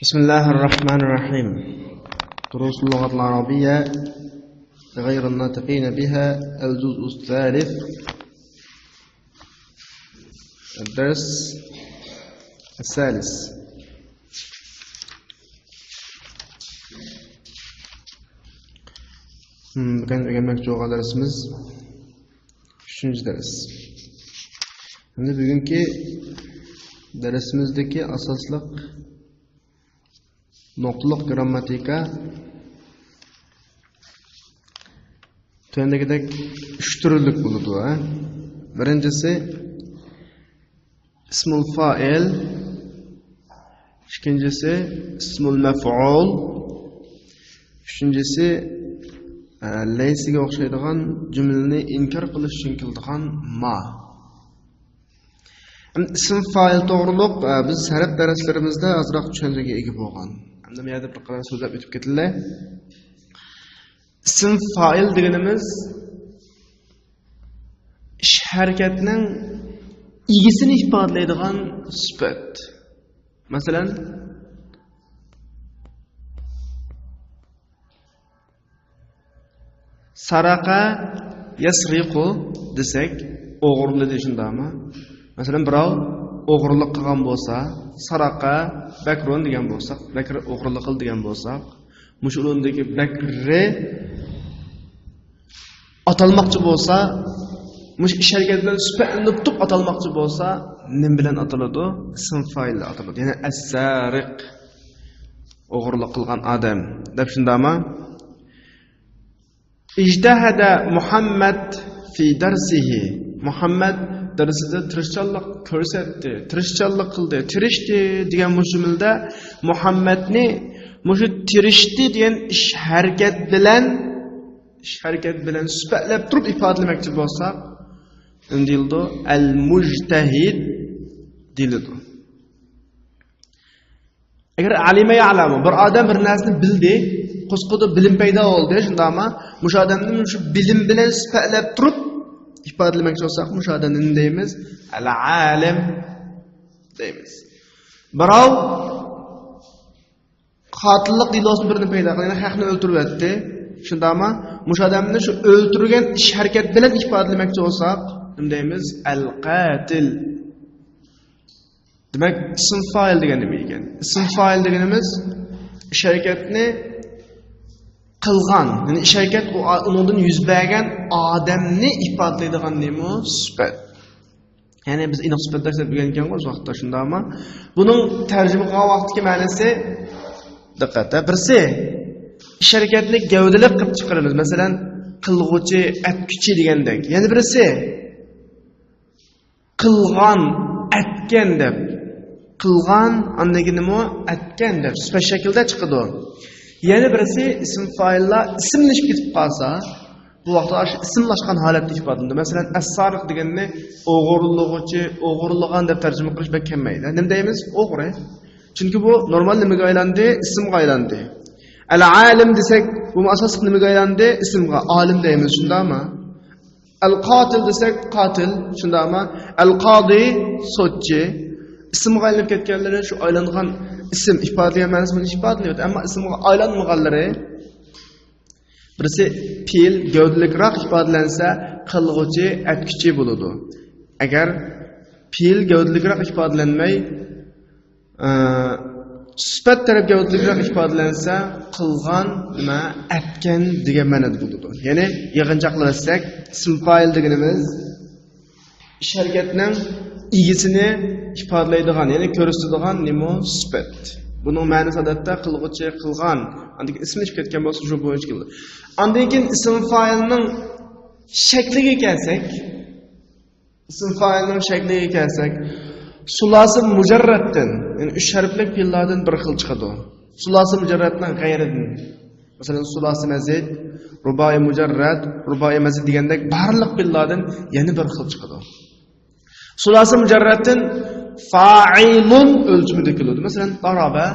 بسم الله الرحمن الرحيم. دروس اللغة العربية غير الناطقين بها، الجزء الثالث، الدرس الثالث. Bugun o'rganmoqchi bo'lgan darsimiz 3-dars. Endi bugungi darsimizdagi asosliq noqliq grammatika tuandagidek 3 turlik bo'ladi. Birinchisi ismul fa'il, ikkinchisi ismul maf'ul, uchinchisi laysiga o'xshaydigan jumlani inkor qilish uchun keladigan ma. Ism fa'il to'g'riliq biz sarf darslarimizda ozroq tushunchaga ega bo'lgan. Endi bu yerda bir qadar so'zlab o'tib ketildi. Ism fa'il deganimiz ish harakatning egisini ifodalaydigan sifat. Masalan, saraqa yasriqu desak, o'g'irladi shundami? Masalan, birov o'g'irlik qilgan bo'lsa, saraqa bakrun degan bo'lsak, bakr o'g'irlik qildi degan bo'lsak, mushu o'rindagi bakri atalmoqchi bo'lsa, mush ish harakat bilan sifatlanib turib atalmoqchi bo'lsa, nim bilan ataladi? Ism fa'il ataladi. Ya'ni as-sariq, o'g'irlik qilgan odam deb shundami? Ijtahada Muhammad fi darsihi. Muhammad darsida tirishchanlik ko'rsatdi, tirishchanlik qildi, tirishdi degan mushumilda Muhammadni mushu tirishdi degan ish harakat bilan sifatlab turib ifodalamoqchi bo'lsak, deyildi al-mujtahid deyiladi. Agar alima ya'lamu, bir odam bir narsani bildi, qo'sqida bilim paydo bo'ldi, shundami? Mushu odamni shu bilim bilan sifatlab turib ifodalamoqchi bo'lsak, mushu odamni nima deymiz? Al-alim deymiz. Birov qotillik deylosini birini paydo qildi, ya'ni haqni o'ldirib etdi, shundami? Mushu odamni shu o'ldirgan ish harakat bilan ifodalamoqchi bo'lsak, nima deymiz? Al-qatil. Demak, ism fa'il degan nima ekan? Ism fa'il deganimiz ish harakatni qilgan, ya'ni ish harakat undan yuz bergan odamni ifodalaydigan nima? Sifat. Ya'ni biz aniq sifat deb bilgan ekanmiz o'z vaqtida, shundami? Buning tarjima qilgan vaqtdagi ma'nosi diqqat, birisi ish harakatni gavdalik qilib chiqaramiz, masalan, qilg'uchi, atkuchi degandek. Yana birisi qilgan, atgan deb. Qilgan, andagi nima? Atgan deb sifat shaklda chiqadi. Yana birisi ism faillar ismlashib ketib qolsa, bu vaqtda ismlashgan holatda ifodalanadi. Masalan, as-sariq deganni o'g'irlug'uchi, o'g'irlagan deb tarjima qilish bek kelmaydi. Nima deymiz? O'g'ri. Chunki bu normal nimaga aylandi? Ismga aylandi. Al-alim desak, bu asos nimaga aylandi? Ismga. Olim deymiz, shundami? Al-qotil desak, qotil, shundami? Al-qodi, sotchi. Ismga aylanib ketganlari shu aylangan ism ifodalagan ma'nosini ifodalaydi, ammo ismga aylanmaganlari birisi fe'l gavdalikroq ifodalansa, qilg'uchi, atkuchi bo'ladi. Agar fe'l gavdalikroq ifodalanmay, sifat taraf gavdalikroq ifodalansa, qilgan, nima, atgan degan ma'noda bo'ladi. Ya'ni yig'inchoqlasak, ism fa'il deganimiz ish harakatning egisini ifodalaydigan, ya'ni ko'rsatadigan nima? Sifat. Buning ma'nosi odatda qilg'uchi, qilgan, andagi ismlashib ketgan bo'lsa, shu bo'yicha keladi. Andan keyin ism failning shakliga kelsak, ism failning shakliga kelsak, sulasi mujarraddan, ya'ni 3 harfli fe'llardan bir xil chiqadi. Sulasi mujarraddan g'ayridan. Masalan, sulasi mazid, rubai mujarrad, rubai mazid degandek barliq fe'llardan yana bir xil chiqadi. Sulasi mujarraddan fa'ilun o'lchimida keladi. Masalan, daraba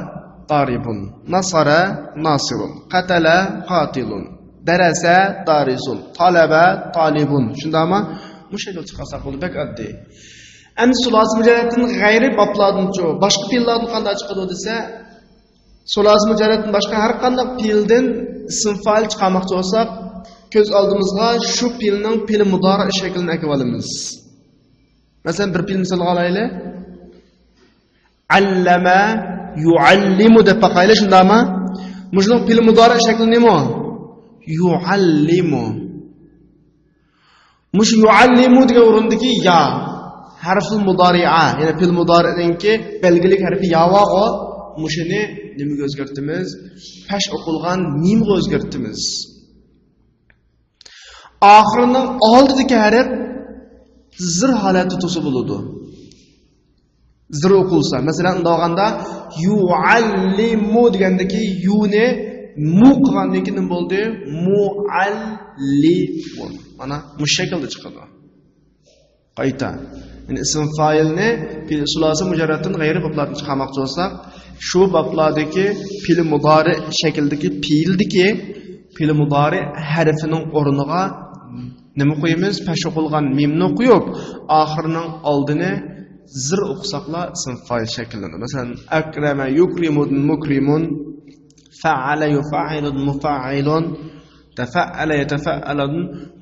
daribun, nasara nasirun, qatala qatilun, darasa darisun, talaba talibun. Shundami? Bu shakl chiqarsak bo'ladi, bak oddiy. Endi sulasi mujarraddan g'ayri boblardanchu, boshqa fe'llardan qanday chiqadi desa, Sulasi mujarratdan boshqa har qanday fe'ldan ism fa'il chiqarmoqchi bo'lsak, ko'z oldimizga shu fe'lning fe'l mudori shaklini akib olamiz. Masalan, bir fe'l misolga olaylik. Allama yuallimu deb boqaylik, shundami? Mushuning fe'l mudori shakli nima? Yuallimu. Mush yuallimu degan o'rindagi ya harful mudori'a, ya'ni fe'l mudori'ninki belgilik harfi ya va mushuni nimaga o'zgartimiz? Pash o'qilgan mimga o'zgartimiz. Oxirining oldidagi harf zir holatda tursa bo'ladi. Zir o'qilsa, masalan, unda olganda yuallimu degandagi yuni mu qilgandan keyin nima bo'ldi? Muallimun. Mana mush shaklda chiqadi. Qayta. Ya'ni ism fa'ilni fe'l sulasi mujarratdan g'ayri boblardan chiqarmoqchi bo'lsak, shu boblardagi fe'l mudori shaklidagi fe'ldagi fe'l mudori harfining o'rniga nima qo'yamiz? Pash o'qilgan mimni qo'yib, oxirining oldini zir o'qisaqla ism fa'il shakllanadi. Masalan, akrama yukrimun mukrimun, fa'ala yufa'ilun mufa'ilun, tafa'ala yatafa'alun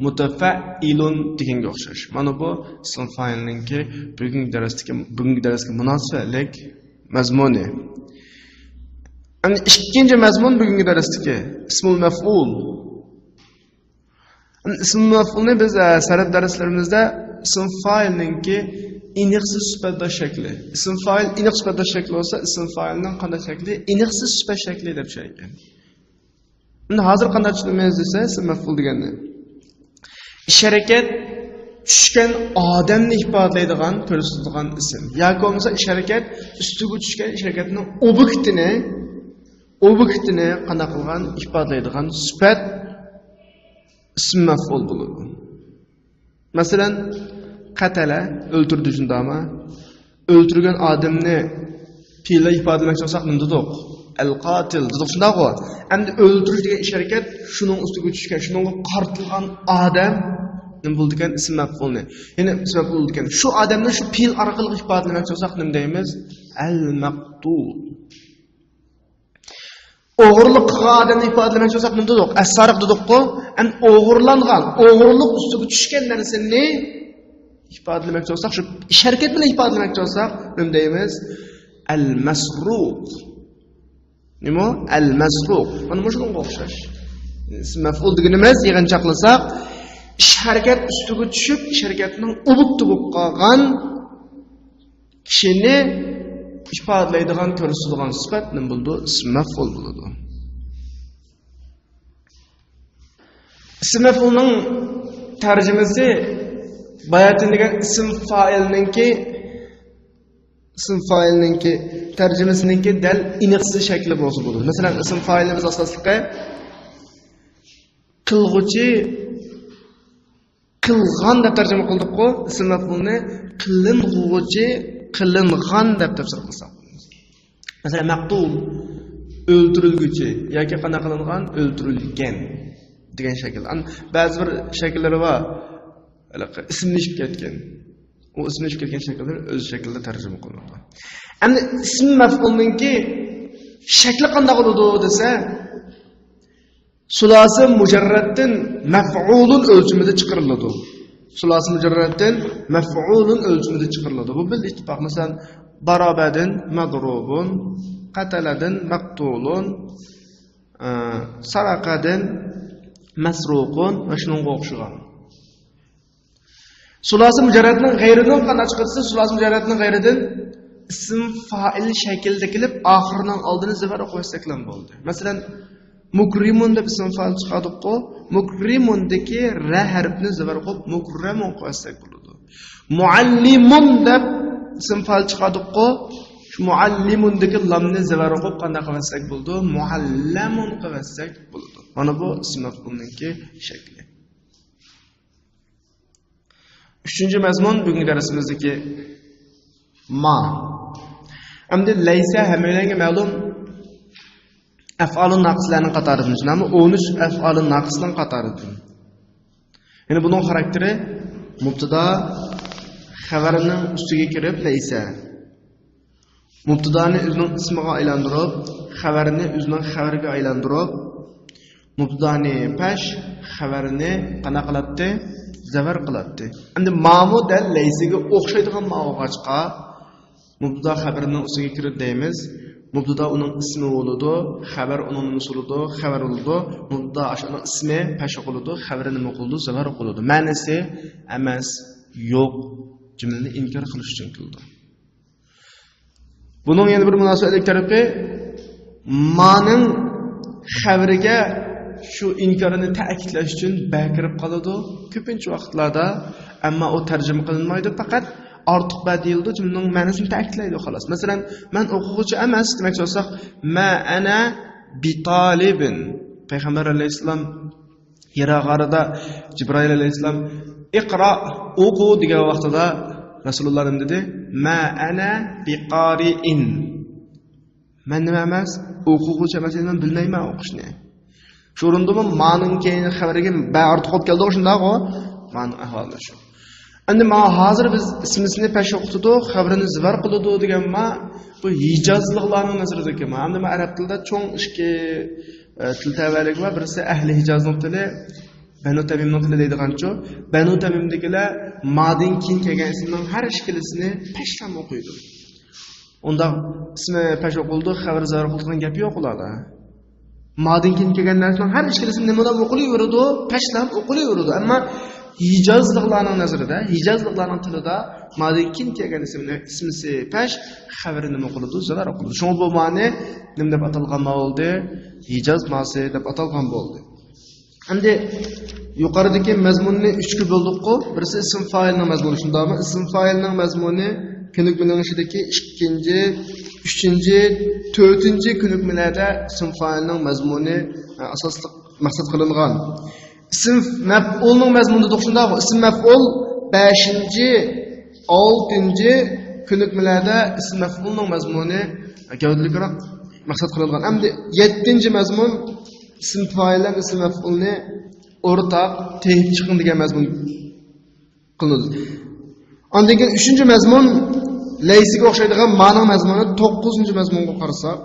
mutafa'ilun deganga o'xshash. Mana bu ism fa'ilninki bugungi darsga munosabatlik mazmuni. Endi ikkinchi mazmun bugungi darsdagi ismul maf'ul. Ism maf'ulni biz sarf darslarimizda ism fa'ilninki iniqsiz sifatdosh shakli. Ism fa'il iniq sifatdosh shakli bo'lsa, ism fa'ilning qanday shakli? Iniqsiz sifat shakli deb tushungan. Endi hozir qanday tushunamiz desa, ism maf'ul deganni ish harakat tushgan odamni ifodalaydigan, ko'rsatadigan ism. Yoki bo'lmasa ish harakat ustiga tushgan ish harakatning obyektini qanday qilgan ifodalaydigan sifat ism maf'ul bo'ladi. Masalan, qatala o'ltirdi shundami? O'ltirgan odamni fe'lda ifodalamoqchi bo'lsak nima dedik? Al-qotil dedik shundaq-ku. Endi o'ldirish degan ish harakat shuning ustiga tushgan, shuningga qartilgan odam nima bo'ldi ekan? Ism maf'ulni. Ya'ni ism maf'ul ekan. Shu odamni shu fe'l orqali ifodalamoqchi bo'lsak nima deymiz? Al-maqtul. O'g'irlik qilgan odamni ifodalamoqchi bo'lsak nima dedik? As-sariq dedik-ku. Endi o'g'irlangan, o'g'irlik ustiga tushgan narsani ifodalamoqchi bo'lsak, shu ish harakat bilan ifodalamoqchi bo'lsak nima deymiz? Al-masruq. Nima? Al-masruq. Mana shunga o'xshash. Ism maf'ul deganimiz yig'inchoqlasak, ish harakat ustiga tushib, ish harakatning ob'ekti bo'lib qolgan kishini ifodalaydigan, ko'rsatadigan sifat nima bo'ldi? Ism maf'ul bo'ladi. Ism maf'ulning tarjimasi bayatin degan ism failninki tarjimasiniki dal iniqsiz shakli bo'lsa bo'ladi. Masalan, ism failimiz asosligi qilg'uchi qilgan deb tarjima qildik-ku, ism maf'ulni qiling'uchi qilingan deb tafsir qilsak. Masalan, maqtul o'ldirilguchi yoki qanday qilingan, o'ldirilgan degan shakl. Ba'zi bir shakllari bor, ismlashib ketgan. U ismlashib ketgan shakllar o'z shaklida tarjima qilinadi. Endi ism maf'ulninki shakli qanday bo'ladi desa, sulasi mujarratdan maf'ulun o'lchimida chiqariladi. Sulasi mujarratdan maf'ulun o'lchimida chiqariladi. Bu bil ittifoq. Masalan, darabadin madrubun, qataladin maqtulun, saraqadin masruqun va shunga o'xshagan. Sulasi mujarratning g'ayridan qanday chiqarsa, sulasi mujarratning g'ayridan ism fa'il shaklida kelib, oxirining oldini zabar qo'ysak ham bo'ldi. Masalan, mukrimun deb ism fa'il chiqadiq-ku, mukrimundagi ra harfini zabar qo'yib mukramun qo'ysak bo'ladi. Muallimun deb ism fa'il chiqadiq-ku, shu muallimundagi lamni zabar qo'yib qanday qilsak bo'ldi? Muallamun qilsak bo'ladi. Mana bu ism maf'ulninki shakli. Üçüncü mazmun bugungi darsimizdagi ma. Endi laysa hammalarga ma'lum af'alun naqslarning qatoridan, shunami 13 af'alun naqsning qatoridan. Ya'ni buning xarakteri mubtada xabarining ustiga kirib laysa. Mubtadoni o'zining ismiga aylantirib, xabarni o'zining xabariga aylantirib, mubtadoni pash, xabarni qana qiladi? Zavar qiladi. Endi ma'mu dal laysiga o'xshaydigan ma'voqachqa mubtada xabarining ustiga kirib deymiz. Mubtada uning ismi bo'ladi, xabar uning nimasi bo'ladi, xabar bo'ladi. Mubtada shuning ismi pash qiladi, xabari nima qiladi, zavar qiladi. Ma'nisi emas, yo'q jumlani inkor qilish uchun qildi. Buning yana bir munosabatlik tarafi ma'ning xabariga shu inkorini ta'kidlash uchun ba kirib qoladi ko'pincha vaqtlarda, ammo u tarjima qilinmaydi, faqat ortiq ba deyildi, jumlaning ma'nosini ta'kidlaydi xolos. Masalan, men o'quvchi emas demak bo'lsak, ma ana bitalibin. Payg'ambar alayhissalom Hira g'orida Jibroil alayhissalom iqro o'qu degan vaqtida Rasululloh nima dedi? Ma ana biqari'in. Men nima emas, o'quvchi emas, men bilmayman o'qishni. Shu o'rindami ma'ning keyin xabariga ba ortiq bo'lib keldi, shundoq-ku. Ma'ning ahvoli shu. Endi ma hozir biz ismisini pash o'qitdi, xabarini zivar qildi degan ma bu hijozliklarning nazaridagi ma. Endi arab tilida cho'ng ikki til tavalligi bor. Birisi ahli Hijozning tili, Banu Tamimning tili deydiganchu. Banu Tamimdagilar madan keyin kelgan ismning har ikkilisini pashlam o'qiydi. Unda ismi pash o'qildi, xabar zarar qilgan gap yo'q ularda. Madan keyin kelgan narsaning har ikkilisini nimadan o'qilaveradi, pashlam o'qilaveradi. Ammo hijozliklarning nazarida, hijozliklarning tilida madan keyin kelgan ismni ismisi pash, xabari nima qiladi, zarar qiladi. Shunga bu ma'ni nima deb atalgan bo'ldi? Hijoz ma'si deb atalgan bo'ldi. Endi yuqoridagi mazmunni uchga bo'ldik-ku. Birisi ism failning mazmuni, shundami? Ism failning mazmuni ko'nikmaning ichidagi 2-chi, 3-chi, 4-chi ko'nikmalarda ism failning mazmuni asosli maqsad qilingan. Ism maf'ulning mazmuni shundaq, ism maf'ul 5-chi, 6-chi ko'nikmalarda ism maf'ulning mazmuni gavdalikroq maqsad qilingan. Endi 7-chi mazmun ism fail bilan ism maf'ulni o'rtaq tehib chiqing degan mazmun qilinadi. Ondan keyin 3-chi mazmun laysiga o'xshaydigan ma'no mazmuni 9-mazmunga qarasak,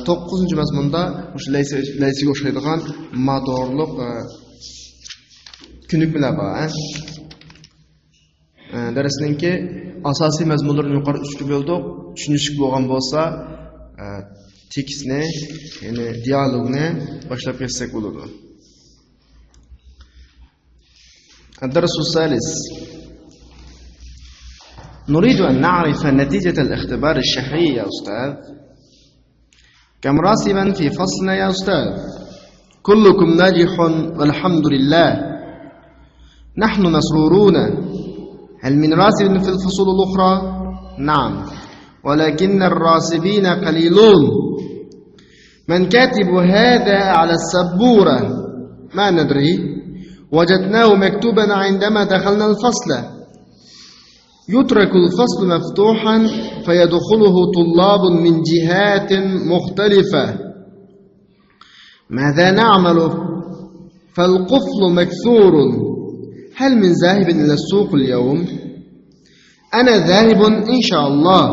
9-mazmunda o'sha laysiga o'xshaydigan madorliq ko'nikmalar bor. Darsninki asosiy mazmunlarini yuqori 3ga bo'ldik. Tushunishlik bo'lgan bo'lsa, tekstni, ya'ni dialogni boshlab ketsak bo'ladi. الدرس الثالث نريد أن نعرف نتيجة الاختبار الشهري يا أستاذ. كم راسبا في فصلنا يا أستاذ؟ كلكم ناجح والحمد لله. نحن مسرورون. هل من راسب في الفصول الأخرى؟ نعم، ولكن الراسبين قليلون. من كاتب هذا على السبورة؟ ما ندري، وجدناه مكتوبا عندما دخلنا الفصل. يترك الفصل مفتوحا فيدخله طلاب من جهات مختلفة. ماذا نعمل؟ فالقفل مكسور. هل من ذاهب إلى السوق اليوم؟ أنا ذاهب إن شاء الله.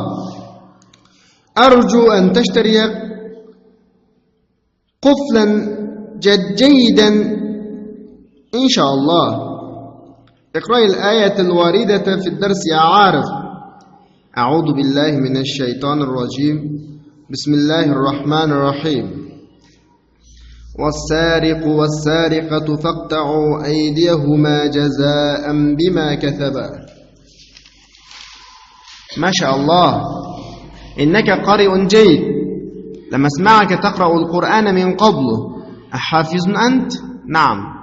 أرجو أن تشتري قفلا جيدا إن شاء الله. اقرأ الآية الواردة في الدرس يا عارف. أعوذ بالله من الشيطان الرجيم. بسم الله الرحمن الرحيم. والسارق والسارقة فاقطعوا أيديهما جزاء بما كسبا. ما شاء الله، إنك قارئ جيد. لم أسمعك تقرأ القرآن من قبل. أحافظ أنت؟ نعم.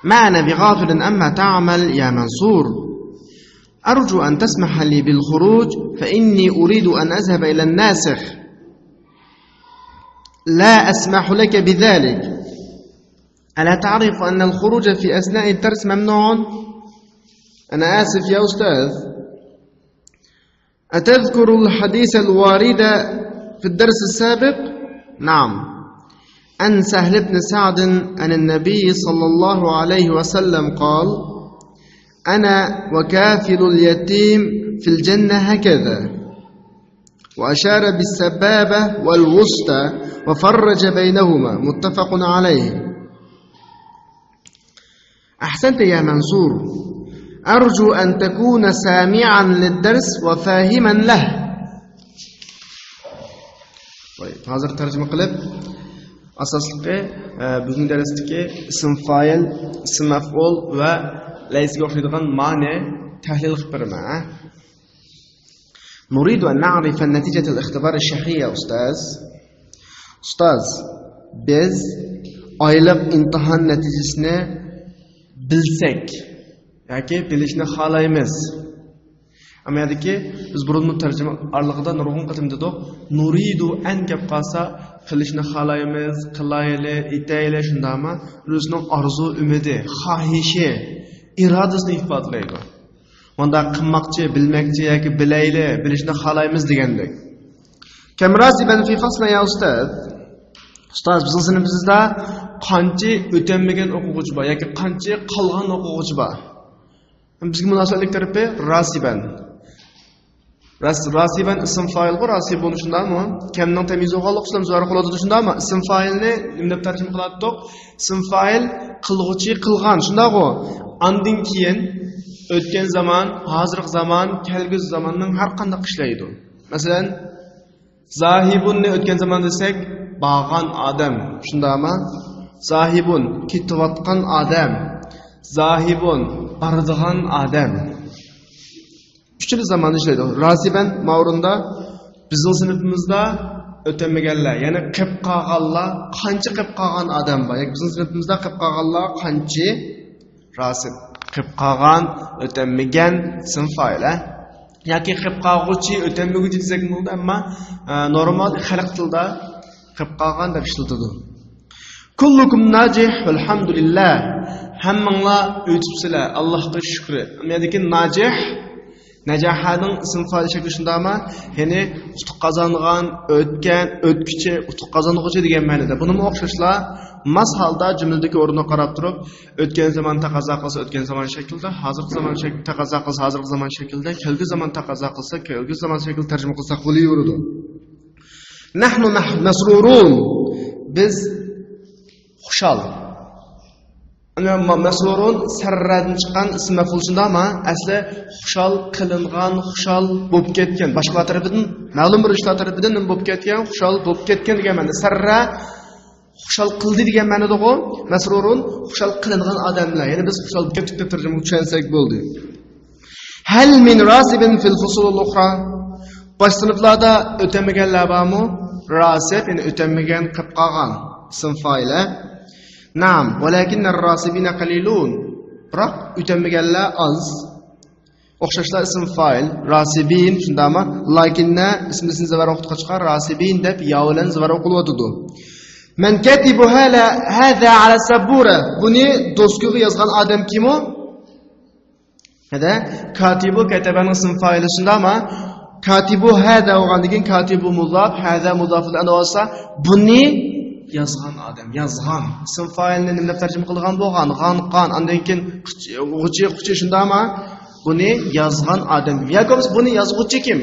ما أنا بغافل أما تعمل يا منصور. أرجو أن تسمح لي بالخروج فإني أريد أن أذهب إلى الناسخ. لا أسمح لك بذلك. ألا تعرف أن الخروج في أثناء الدرس ممنوع؟ أنا آسف يا أستاذ. أتذكر الحديث الوارد في الدرس السابق؟ نعم. عن سهل بن سعد عن النبي صلى الله عليه وسلم قال: أنا وكافل اليتيم في الجنة هكذا. وأشار بالسبابة والوسطى وفرج بينهما متفق عليه. أحسنت يا منصور، أرجو أن تكون سامعا للدرس وفاهما له. طيب، hozir tarjima qilib, asosligi bizning darsdagi ism foil, ism maf'ul va laysaga o'xshaydigan ma'ni tahlil qilib beraman. نريد أن نعرف نتيجة الاختبار الشهري يا أستاذ. Ustoz, biz oylik imtihon natijasini bilsak yoki bilishni xohlaymiz. Ammo yerdagi biz burunmi tarjima orlig'ida nurg'un qatim dedik. Nuridu an gap qolsa qilishni xohlaymiz, qilayli, etayli shundami? O'zining orzu umidi, xohishi, irodasini ifodalaydi. Bunda qilmoqchi, bilmoqchi yoki bilayli, bilishni xohlaymiz degandek. Kam rasiban fi fasla ya ustoz? Ustoz, bizning sinfimizda qancha o'tamagan o'quvchi bor yoki qancha qolgan o'quvchi bor? Bizga munosabatlik tarafi rasiban. Rasiban ism foil bu, rasibun shundami? Kamning tamyiz o'g'alliq ism zor qiladi shundami? Ism foilni nima deb tarjima qilardik? Ism foil qilg'uchi, qilgan, shundag'u. Andan keyin o'tgan zamon, hozirgi zamon, kelgusi zamonning har qanday ishlaydi. Masalan, zahibunni o'tgan zamon desak, bag'an odam, shundami? Zahibun ketayotgan odam, zahibun boradigan odam. Uchala zamonni ishlaydi. Rasiban ma'runda bizning sinfimizda o'tamaganlar, ya'ni qilib qolganlar, qancha qilib qolgan odam bor. Yoki bizning sinfimizda qilib qolganlar qancha rasib qilib qolgan, o'tamagan sinf foili yoki qilib qolg'uchi, o'tamaguchi desak bo'ladi, ammo normal xalq tilida qilib qolgan deb ishlatiladi. Kullukum najih velhamdulillah. Hammanglar o'tibsizlar, Allohga shukr. Ya'ni najih najahaning ism foil shakli shundami? Ya'ni utuq qozongan, o'tgan, o'tkichi, utuq qozong'uchi degan ma'noda. Bunga o'xshashlar mas holda jumladagi o'rnini qarab turib, o'tgan zamon taqozo qilsa o'tgan zamon shaklida, hozirgi zamon shaklida taqozo qilsa hozirgi zamon shaklida, kelgusi zamon taqozo qilsa kelgusi zamon shaklida tarjima qilsak bo'laveradi. Nahnu masrurun. Biz xushal. Masrurun sarradan chiqqan ism maf'ul shundami? Asli xushal qilingan, xushal bo'lib ketgan. Boshqalar tarafidan, ma'lum bir ishlar tarafidan nima bo'lib ketgan, xushal bo'lib ketgan degan ma'noda. Sarra xushal qildi degan ma'noda-ku. Masrurun xushal qilingan odamlar. Ya'ni biz xushal bo'lib ketdik deb tarjima tushunsak bo'ldi. Hal min rasibin fil fusul al-ukhra? Bosh sinflarda o'tamaganlar bormi? Rasib, ya'ni o'tamagan, qilib qolgan ism foili. Naam, walakin ar-rasibina qalilun. Biroq o'tamaganlar oz. O'xshashlar ism foil, rasibin shundami? Lakinna ismisini zavar o'qitga chiqar, rasibin deb yo bilan zavar o'qilyotidi. Man katibu hala hada ala sabura. Buni doskaga yozgan odam kim u? Hada katibu katabaning ism foili shundami? Katibu hada bo'lgandan keyin katibu muzof, hada muzof ana bo'lsa, buni yozgan odam, yozgan ism foilni nima deb tarjima qilgan bo'lgan, g'an, qon, andan keyin g'uchi, quchi shundami? Buni yozgan odam. Yoki biz buni yozg'uchi kim?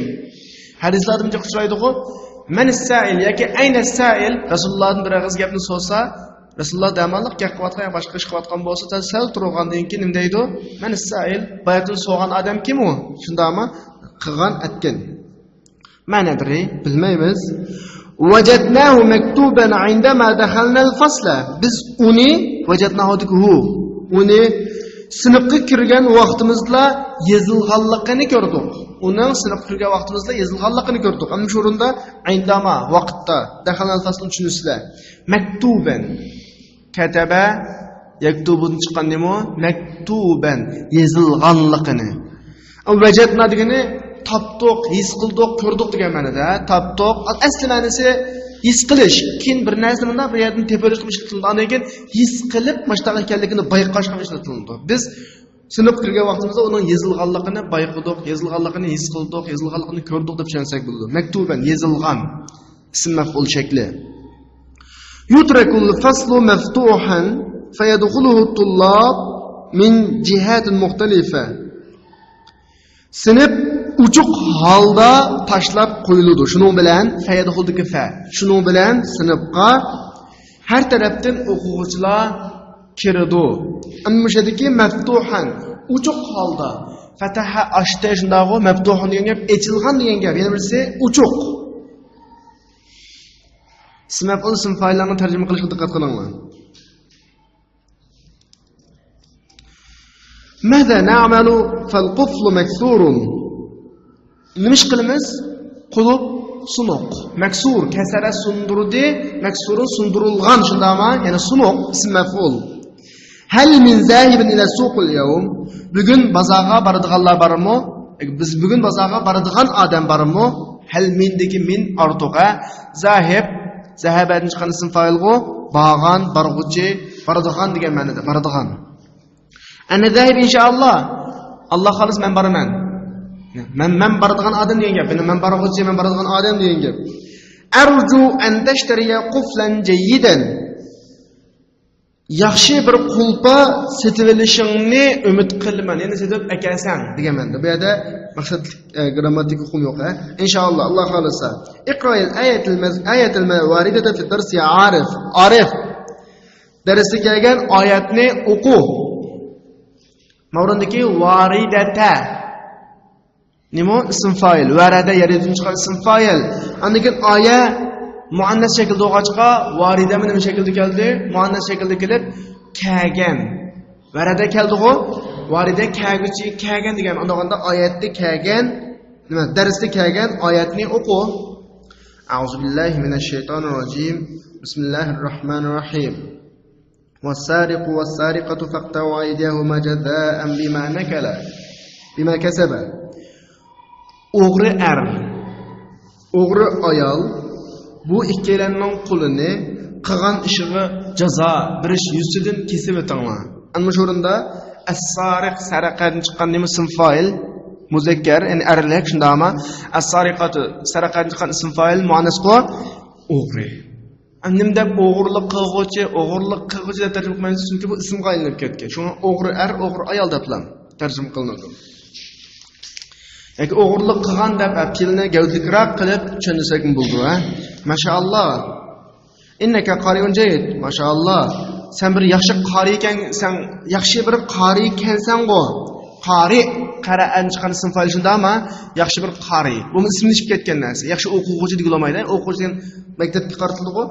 Hadislarda buncha uchraydi-ku. Man as-sa'il yoki ayna as-sa'il, Rasulullohdan bir og'iz gapni so'rasa, Rasululloh damonliq gap qilayotgan yo boshqa ish qilayotgan bo'lsa, sal turgandan keyin nima deydi? Man as-sa'il, boyatdan so'rgan odam kim u? Shundami? Qilgan, atgan. Ma'nadri bilmaymiz. Wajadnahu maktuban indama dakhalna al-fasla. Biz uni wajadnahu hu, uni sinfga kirgan vaqtimizda yozilganligini ko'rdik. Uning sinfga kirgan vaqtimizda yozilganligini ko'rdik. Ammo shu o'rinda indama vaqtda dakhalna al-faslni tushunsizlar. Maktuban kataba yaktubun chiqqan nima? Maktuban yozilganligini. Wajadna degani topdik, his qildik, ko'rdik degan ma'noda. Topdik, asli ma'nosi his qilish. Keyin bir narsani bundan bir yerdan tepilish qilib ishlatildi. Andan keyin his qilib mashtaq ekanligini bayqash qilib ishlatildi. Biz sinf kirgan vaqtimizda uning yozilganligini bayqadik, yozilganligini his qildik, yozilganligini ko'rdik deb tushunsak bo'ladi. Maktuban yozilgan ism maf'ul shakli. Yutrakul faslu maftuhan fayadkhuluhu at-tullab min jihatin mukhtalifa. Sinf uchuq holda tashlab qo'yiladi. Shuning bilan fayadxuldagi fa. Shuning bilan sinfga har tarafdan o'quvchilar kiradi. Amma shudagi maftuhan uchuq holda fataha ochdi shundag'u maftuhun degan gap ochilgan degan gap. Yana birisi uchuq. İsm maf'ul ism faillarni tarjima qilishga diqqat qilinglar. ماذا نعمل فالقفل مكسور؟ Nima ish qilamiz? Qulub sunuq. Maksur kasara sundurdi, maksurun sundurilgan shundami? Ya'ni sunuq ism maf'ul. Hal min zahibin ila suqil yawm? Bugun bozorga boradiganlar bormi? Biz bugun bozorga boradigan odam bormi? Hal mindagi min ortiqa zahib zahabadan chiqqan ism fa'ilg'u borgan, borg'uchi, boradigan degan ma'noda, boradigan. Ana zahib inshaalloh. Alloh xolis men boraman. Men boradigan odam degan gap. Men borg'uchi, men boradigan odam degan gap. Arju an tashtariya quflan jayyidan. Yaxshi bir qulpa setib olishingni umid qilaman. Ya'ni setib akasan degan ma'noda. Bu yerda maqsad grammatik hukm yo'q, ha? Inshaalloh Alloh xolisa. Iqra'il ayatul varidata fi dars ya Arif. Arif. Darsga kelgan oyatni o'qu. Mavrundagi varidata nima ism fa'il, varada yeridan chiqqan ism fa'il. Andan keyin oya muannas shaklida o'g'achqa varidami nima shaklda keldi? Muannas shaklda kelib kelgan. Varada keldi-ku, varida kelguchi kelgan degan. Undag'anda oyatda kelgan, nima darsda kelgan oyatni o'qu. A'uzu billahi minash shaytonir rojim. Bismillahir rohmanir rohim. والسارق والسارقة فاقطعوا أيديهما جزاء بما نكلا بما كسبا. O'g'ri er, o'g'ri ayol bu ikkalarining qo'lini qilgan ishiga jazo berish yuzidan kesib o'tinglar. Ana shu o'rinda as-sariq saraqadan chiqqan nima ism fa'il muzakkar, ya'ni erlik shundami? As-sariqatu saraqadan chiqqan ism fa'il muannas qo o'g'ri. Nim deb o'g'irlik qilg'uchi, o'g'irlik qilg'uchi deb tarjima qilmaymiz, chunki bu ismga aylanib ketgan. Shunga o'g'ri er, o'g'ri ayol deb ham tarjima qilinadi. Yoki o'g'irlik qilgan deb fe'lni gavdlikroq qilib tushunsak bo'ldi, ha? Mashaalloh. Innaka qari'un jayyid. Mashaalloh. Sen bir yaxshi qori ekansan, yaxshi bir qori ekansan-ku. Qori qara'an chiqqan ism fa'il shundami? Yaxshi bir qori. Bu ismlashib ketgan narsa. Yaxshi o'quvchi deb bo'lmaydi. O'quvchi degan maktabga qaratildi-ku.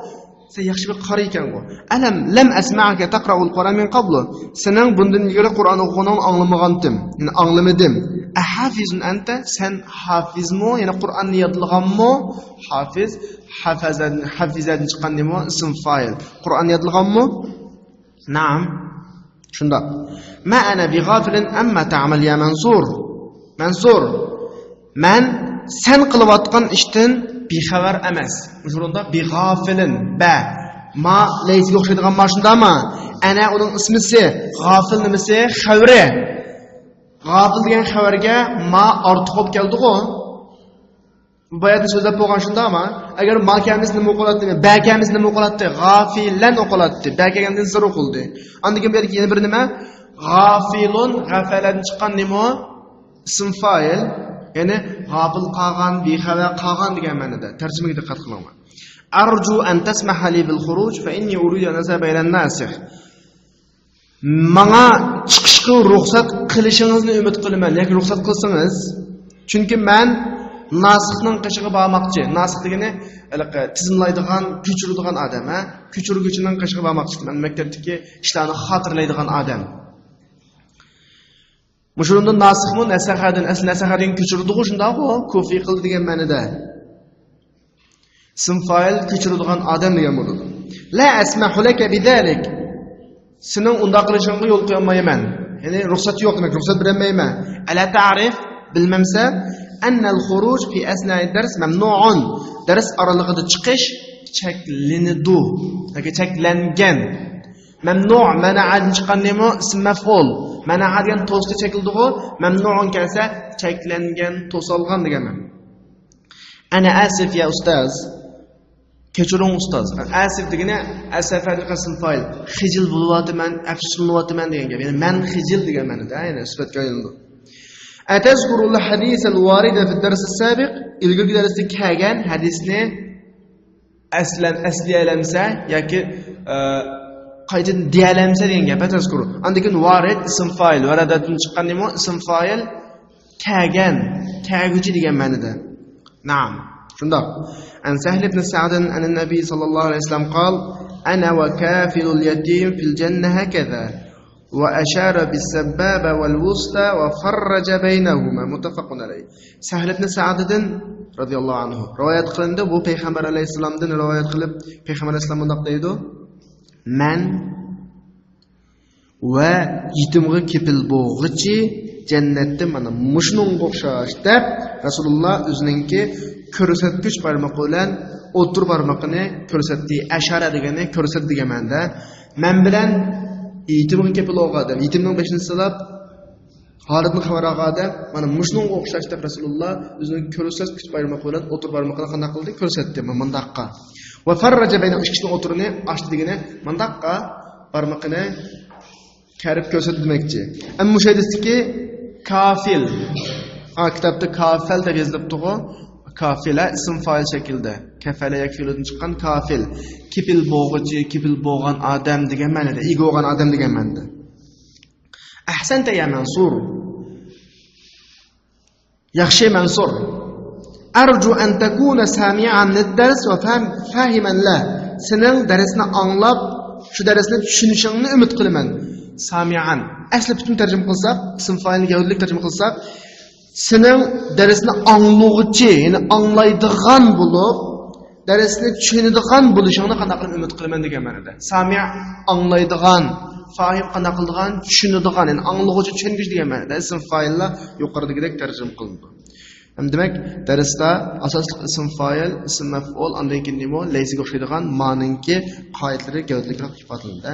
Sen yaxshi bir qori ekan-ku. Alam lam asma'aka taqra'ul Qur'an min qablu. Sening bundan ilgari Qur'on o'qiganingni anglamagandim. Ya'ni anglamadim. Ahafizun anta? Sen hafizmi? Ya'ni Qur'onni yodlaganmi? Hafiz, hafazan, hafizdan chiqqan nima? Ism fa'il. Qur'onni yodlaganmi? Naam. Shunda. Ma ana bighafilin amma ta'mal ya Mansur. Mansur, men sen qilayotgan ishdan bexabar emas. O'shanda bighafilin ba ma laysiga o'xshaydigan ma shundami? Ana uning ismisi, g'ofil nimasi? Xabari. G'ofil degan xabarga ma ortiq bo'lib keldi-ku. Boyatni so'zlab bo'lgan shundami? Agar ma kamiz nima o'qiladi? Ba kamiz nima o'qiladi? G'ofilan o'qiladi. Ba kelgandan zir o'qildi. Andan keyin bu yerga yana bir nima? G'ofilun g'afalan chiqqan nima? Ism fa'il. Ya'ni g'ofil qolgan, bexabar qolgan degan ma'noda. Tarjimaga diqqat qilinglar. Arju an tasmaha li bil khuruj fa inni uridu an azhaba ila an-nasikh. Manga chiqishga ruxsat qilishingizni umid qilaman, yoki ruxsat qilsangiz, chunki men nasixning qishig'i bormoqchi. Nasix degani tizimlaydigan, ko'chiradigan odam, ha? Ko'chirguchining qishig'i bormoqchi. Men maktabdagi ishlarni xotirlaydigan odam. Mushunda nasixmi nasahadan, asl nasahadan ko'chirdigu shundoq-ku, ko'fi qildi degan ma'noda. Ism fa'il ko'chiradigan odam degan bo'ladi. La asmahu laka bidalik. Sening unda qilishingga yo'l qo'yolmayman. Ya'ni ruxsat yo'q demak, ruxsat bermayman. Ala ta'rif bilmamsa annal xuruj fi asna'i dars mamnu'un. Dars oralig'ida chiqish cheklanadi. Yoki cheklangan. Mamnu' mana'adan chiqqan nima? Ism maf'ul. Mana'a degan to'sda chekildi-ku, mamnu'un kelsa cheklangan, to'salgan degan ma'no. Ana asif ya ustoz. Kechiring ustoz. Asif degani asafa qism fa'il. Xijil bo'lyapman, afsuslanayapman degan gap. Ya'ni men xijil degan ma'noda, ya'ni sifatga aylanadi. Atazkurul hadisel varide fi ders sabiq ilgirgi darsda kelgan hadisni aslan esleyelemse yoki qaytadan deyalemse degan gap tazkuru. Andan keyin varid ism foil, varadadan chiqqan nima ism foil kelgan, kelguchi degan ma'noda. Naam. Shundoq. An Sahl ibn Sa'd an Nabiy sallallohu alayhi vasallam qol: "Ana va kafilul yatim fil janna hakaza." Va ashara bis-sabbaba wal wusta wa farraja baynahuma muttafaqun alayh. Sahl ibn Sa'ddan radhiyallohu anhu rivoyat qilindi. Bu payg'ambar alayhissalomdan rivoyat qilib, payg'ambar alayhissalom bundoq deydi: "Man va yetimga kepil bo'g'ichi jannatda mana mushunga o'xshash" deb Rasululloh o'zininki ko'rsatkich barmoqi bilan o'ttir barmoqini ko'rsatdi. Ashara degani ko'rsatdi degan ma'noda. Men bilan yetimga kepil bo'lgan odam, yetimning beshini silab holatni xabar olgan odam mana mushunga o'xshash deb Rasululloh o'zining ko'rsatkich barmoqi bilan o'ttir barmoqini qanday qildi? Ko'rsatdi mundaqqa. Va farraja bayna ikkisini o'tirini ochdi degani mundaqqa barmoqini karib ko'rsatdi demakchi. Ammo mushaydiki kafil. Ha, kitobda kafil deb yozilibdi-ku. Kafila ism foil shaklida. Kafala yakfiludan chiqqan kafil. Kepil bo'g'ichi, kepil bo'g'an odam degan ma'noda, ega bo'lgan odam degan ma'noda. Ahsanta ya Mansur. Yaxshi Mansur. Arju an takuna sami'an lid-dars va fahiman la. Sening darsni anglab, shu darsni tushunishingni umid qilaman. Sami'an. Asli butun tarjima qilsak, ism foilni gavdalik tarjima qilsak, sening darsni anglug'ichi, ya'ni anglaydigan bo'lib, darsni tushunadigan bo'lishingni qanday qilib umid qilaman degan ma'noda. Sami' anglaydigan, fahim qanday qiladigan, tushunadigan, ya'ni anglug'ichi, tushungish degan ma'noda ism foillar yuqoridagidek tarjima qilindi. Demak, darsda asosli ism foil, ism maf'ul, andan keyin nima laysiga o'xshaydigan ma'ninki qoidalari gavdalikroq ifodalandi.